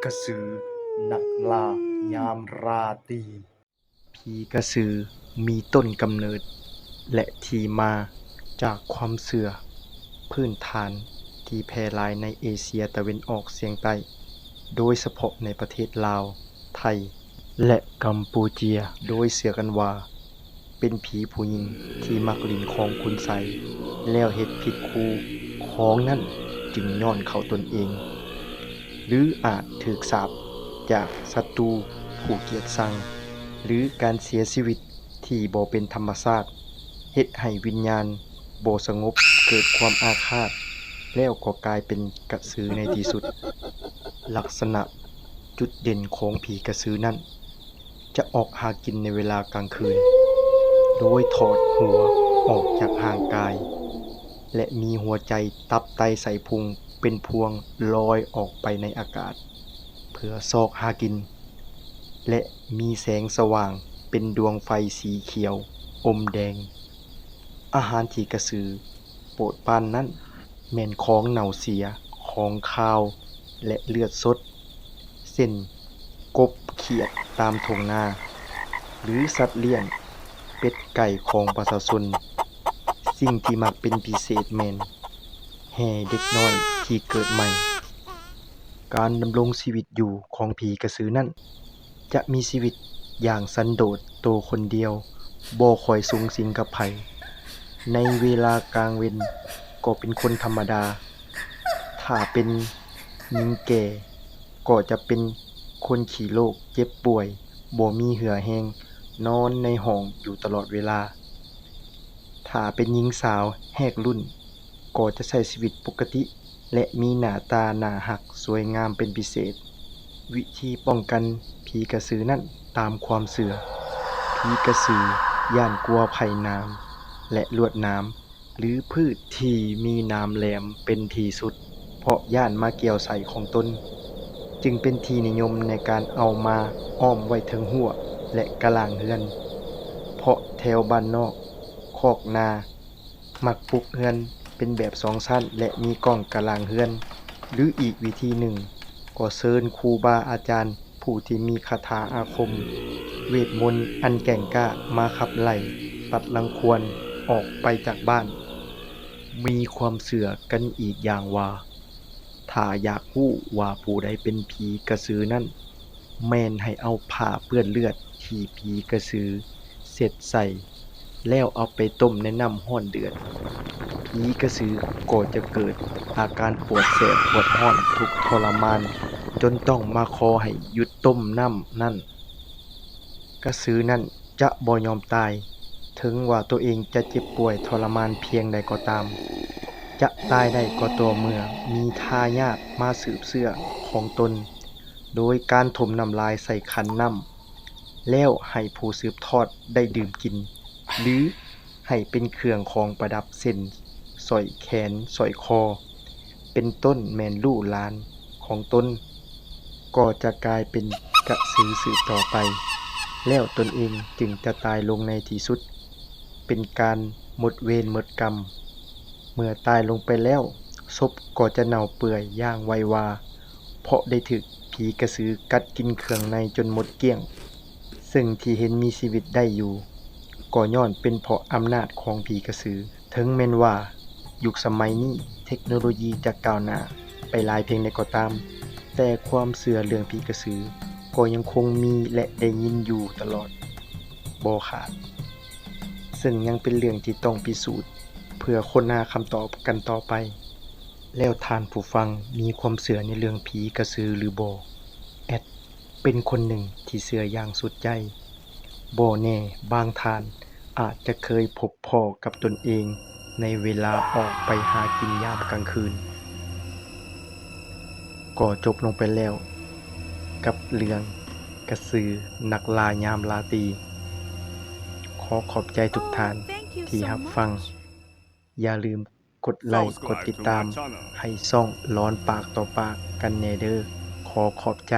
ກະສືນັກລ່າຍາມລາຕີ. ຜີກະສືມີຕົ້ນກຳເນີດ ແລະ ທີ່ມາຈາກຄວາມເຊື່ອພື້ນຖານທີ່ແຜ່ຫຼາຍໃນເອເຊຍຕາເວັນອອກສຽງໃຕ້, ໂດຍສະເພາະໃນປະເທດລາວ, ໄທ ແລະ ກຳປູເຈຍ, ໂດຍເຊື່ອກັນວ່າ ເປັນຜີຜູ້ຍິງທີ່ມັກຫຼິ້ນຂອງຄຸນໄສ ແລ້ວເຮັດຜິດຄູ່, ຂອງນັ້ນຈຶ່ງຍ້ອນເຂົ້າຕົນເອງ ຫຼື ອາດຖືກສາບຈາກສັດຕູຜູ້ກຽດຊັງ ຫຼື ການເສຍຊີວິດທີ່ບໍ່ເປັນທຳມະຊາດ ເຮັດໃຫ້ວິນຍານບໍ່ສະຫງົບ ເກີດຄວາມອາຄາດ ແລ້ວກໍກາຍເປັນກະສືໃນທີ່ສຸດ. ລັກສະນະຈຸດເດັ່ນຂອງຜີກະສືນັ້ນ ຈະອອກຫາກິນໃນເວລາກາງຄືນ ໂດຍຖອດຫົວອອກຈາກຮ່າງກາຍ ແລະ ມີຫົວໃຈ, ຕັບ, ໄຕ, ໄສ້ພຸງເປັນພວງລອຍອອກໄປໃນອາກາດ ເພື່ອຊອກຫາກິນ ແລະ ມີແສງສະຫວ່າງເປັນດວງໄຟສີຂຽວອົມແດງ. ອາຫານທີ່ກະສືໂປດປານນັ້ນ ແມ່ນຂອງເນົ່າເສຍ, ຂອງຄາວ ແລະ ເລືອດສົດ ເຊັ່ນ ກົບ, ຂຽດຕາມທົ່ງນາ ຫຼື ສັດລ້ຽງ, ເປັດ, ໄກ່ຂອງປະຊາຊົນ. ສິ່ງທີ່ມັກເປັນພິເສດແມ່ນແຮ່ເດັກນ້ອຍທີ່ເກີດໃໝ່. ການດຳລົງຊີວິດຢູ່ຂອງຜີກະສືນັ້ນ ຈະມີຊີວິດຢ່າງສັນໂດດໂຕຄົນດຽວ, ບໍ່ຄ່ອຍສຸງສິງກັບໃຜ. ໃນເວລາກາງເວັນກໍເປັນຄົນທຳມະດາ, ຖ້າເປັນຍິງແກ່ກໍຈະເປັນຄົນຂີ້ໂລກ, ເຈັບປ່ວຍ, ບໍ່ມີເຫື່ອແຮງ, ນອນໃນຫ້ອງຢູ່ຕະຫຼອດເວລາ. ຖ້າເປັນຍິງສາວແຫກລຸ້ນ ກໍຈະໃຊ້ຊີວິດປົກກະຕິ ແລະ ມີໜ້າຕາໜ້າຮັກສວຍງາມເປັນພິເສດ. ວິທີປ້ອງກັນຜີກະສືນັ້ນຕາມຄວາມເຊື່ອ, ຜີກະສືຢ້ານກົວໄພໜາມ ແລະ ລວດໜາມ ຫຼື ພືດທີ່ມີໜາມແຫຼມເປັນທີ່ສຸດ ເພາະຢ້ານມາກ່ຽວໃສ່ຂອງຕົນ, ຈຶ່ງເປັນທີ່ນິຍົມໃນການເອົາມາອ້ອມໄວ້ເທິງຮົ້ວ ແລະ ກະລ່າງເຮືອນ. ເພາະແຖວບ້ານນອກ, ຄອກນາ ມັກປຸກເຮືອນເປັນແບບສອງຊັ້ນ ແລະ ມີກ້ອງກະລ່າງເຮືອນ, ຫຼື ອີກວິທີໜຶ່ງ ກໍເຊີນຄູບາອາຈານຜູ້ທີ່ມີຄາຖາອາຄົມ ເວດມົນອັນແກ່ງກ້າມາຂັບໄລ່ ປັດລັງຄວານອອກໄປຈາກບ້ານ. ມີຄວາມເຊື່ອກັນອີກຢ່າງວ່າ ຖ້າຢາກຮູ້ວ່າຜູ້ໃດເປັນຜີກະສືນັ້ນ ແມ່ນໃຫ້ເອົາຜ້າເປື້ອນເລືອດທີ່ຜີກະສືເຊັດໃສ່ ແລ້ວເອົາໄປຕົ້ມໃນນ້ຳຮ້ອນເດືອດ, ຜີກະສືກໍຈະເກີດອາການປວດແສບປວດຮ້ອນທຸກທໍລະມານ ຈົນຕ້ອງມາຂໍໃຫ້ຢຸດຕົ້ມນ້ຳນັ້ນ. ກະສືນັ້ນຈະບໍ່ຍອມຕາຍ, ເຖິງວ່າຕົວເອງຈະເຈັບປ່ວຍທໍລະມານພຽງໃດກໍຕາມ, ຈະຕາຍໄດ້ກໍຕໍ່ເມື່ອມີທາຍາດມາສືບເຊື້ອຂອງຕົນ ໂດຍການຖົມນ້ຳລາຍໃສ່ຂັນນ້ຳ ແລ້ວໃຫ້ຜູ້ສືບທອດໄດ້ດື່ມກິນ ຫຼື ໃຫ້ເປັນເຄື່ອງຂອງປະດັບ ເຊັ່ນ ສ້ອຍແຂນ, ສ້ອຍຄໍ ເປັນຕົ້ນ, ແມ່ນລູກຫຼານຂອງຕົນ ກໍຈະກາຍເປັນກະສືສືບຕໍ່ໄປ, ແລ້ວຕົນເອງຈຶ່ງຈະຕາຍລົງໃນທີ່ສຸດ ເປັນການໝົດເວນໝົດກຳ. ເມື່ອຕາຍລົງໄປແລ້ວ, ສົບກໍຈະເນົ່າເປື່ອຍຢ່າງໄວວາ ເພາະໄດ້ຖືກຜີກະສືກັດກິນເຄື່ອງໃນຈົນໝົດກ້ຽງ, ເຊິ່ງທີ່ເຫັນມີຊີວິດໄດ້ຢູ່ ກໍຍ້ອນເປັນເພາະອຳນາດຂອງຜີກະສື. ເຖິງແມ່ນວ່າຍຸກສະໄໝນີ້ເທັກໂນໂລຢີຈະກ້າວໜ້າໄປຫຼາຍພຽງໃດກໍຕາມ, ແຕ່ຄວາມເຊື່ອເລື່ອງຜີກະສືກໍຍັງຄົງມີ ແລະ ໄດ້ຍິນຢູ່ຕະຫຼອດບໍ່ຂາດ, ເຊິ່ງຍັງເປັນເລື່ອງທີ່ຕ້ອງພິສູດເພື່ອຄົ້ນຫາຄຳຕອບກັນຕໍ່ໄປ. ແລ້ວທ່ານຜູ້ຟັງມີຄວາມເຊື່ອໃນເລື່ອງຜີກະສືຫຼືບໍ່? ແອັດ ເປັນຄົນໜຶ່ງທີ່ເຊື່ອຢ່າງສຸດໃຈ. ບໍ່ແນ່ບາງທ່ານອາດຈະເຄີຍພົບພໍ້ກັບຕົນເອງໃນເວລາອອກໄປຫາກິນຍາມກາງຄືນ. ກໍຈົບລົງໄປແລ້ວກັບເລື່ອງກະສືນັກລ່າຍາມລາຕີ. ຂໍຂອບໃຈທຸກທ່ານທີ່ຮັບຟັງ. ຢ່າລືມ ກົດໄລ້ ກົດຕິດຕາມໃຫ້ຊ່ອງຫຼອນປາກຕໍ່ປາກກັນແດ່ເດີ້. ຂໍຂອບໃຈ.